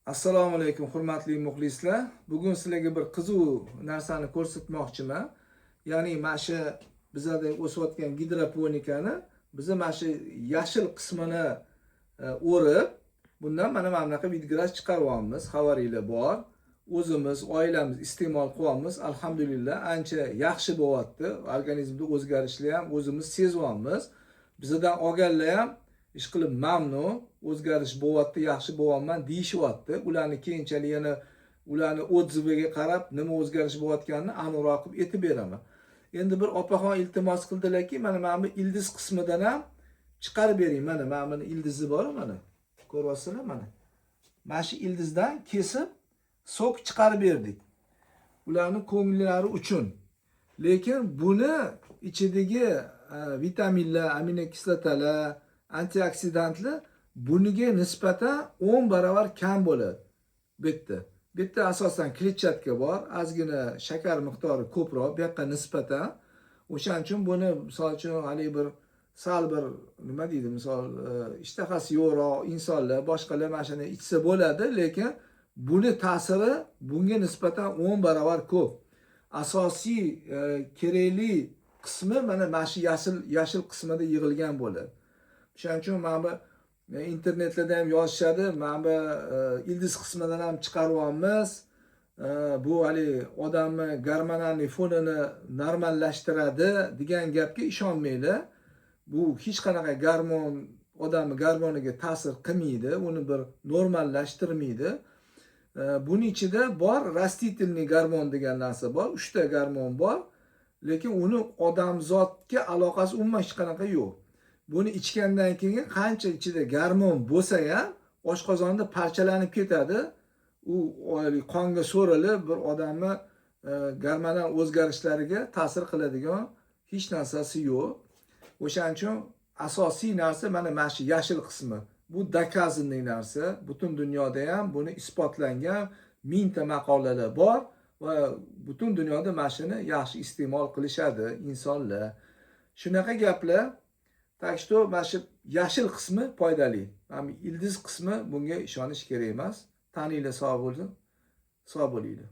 Assalomu alaykum, hurmatli muxlislar. Bugun sizlarga bir qiziq narsani ko'rsatmoqchiman. Ya'ni mana shu bizada o'sayotgan gidroponikani biza mana shu yashil qismini o'rib, bundan mana bunaqa виноград chiqaryapmiz. Xabaringlar bor. O'zimiz, oilamiz iste'mol qilyapmiz. Alhamdulillah, ancha yaxshi bo'lyapti. Organizmda o'zgarishlar ham o'zimiz sezyapmiz. Bizdan olganlar ham ish qilib mamnun, o'zgarish bo'lyapti, yaxshi bo'lyapman deyishyapti. Ularni keyinchalik yana ularni отзыв iga qarab, nima o'zgarish bo'layotganini aniqroq qilib aytib beraman. Endi bir opaxon iltimos qildilarki, mana bu ildiz qismidan ham chiqarib bering. Mana buni ildizi bor, mana. Ko'ryapsizlar, mana. Mana shu ildizdan kesib сок chiqarib berdik. Ularni ko'ngillari uchun. Lekin buni ichidagi vitaminlar, aminokislotalar, antioksidantlar buniga nisbatan 10 barobar kam bo'ladi. Bu yerda. Bu yerda asosan kletchatka bor, ozgina shakar miqdori ko'proq bu yoqqa nisbatan. O'shaning uchun buni, misol uchun, haligi bir sal bir, nima deydi, misol, ishtahasi yo'qroq insonlar, boshqalar mana shuni ichsa bo'ladi, lekin buni ta'siri bunga nisbatan 10 barobar ko'p. Asosiy kerakli qismi mana shu yashil qismida yig'ilgan bo'ladi. O'shaning uchun mana bu internetlarda ham yozishadi, mana bu ildiz qismidan ham chiqaryapmiz. Bu haligi odamni gormonalniy fonini normallashtiradi degan gapga ishonmanglar. Bu hech qanaqa gormon, odamni gormoniga ta'sir qilmaydi, uni bir normallashtirmaydi. Buni ichida bor растительный gormon degan narsa bor, 3 ta gormon bor, lekin uni odamzodga aloqasi umuman hech qanaqa yo'q. Buni ichgandan keyin qancha ichida gormon bo'lsa ham oshqozonda parchalanib ketadi. U qonga so'rilib, bir odamni gormonal o'zgarishlariga ta'sir qiladigan hech narsasi yo'q. O'shaning uchun asosiy narsa mana shu yashil qismi. Bu доказанный narsa. Butun dunyoda ham buni isbotlangan mingta maqolalar bor va butun dunyoda mana shuni yaxshi iste'mol qilishadi insonlar. Shunaqa gaplar. Так что mana shu yashil qismi foydali. Mana bu ildiz qismi, bunga ishonish kerak emas. Taninglar sog' bo'lsin. Sog' bo'linglar.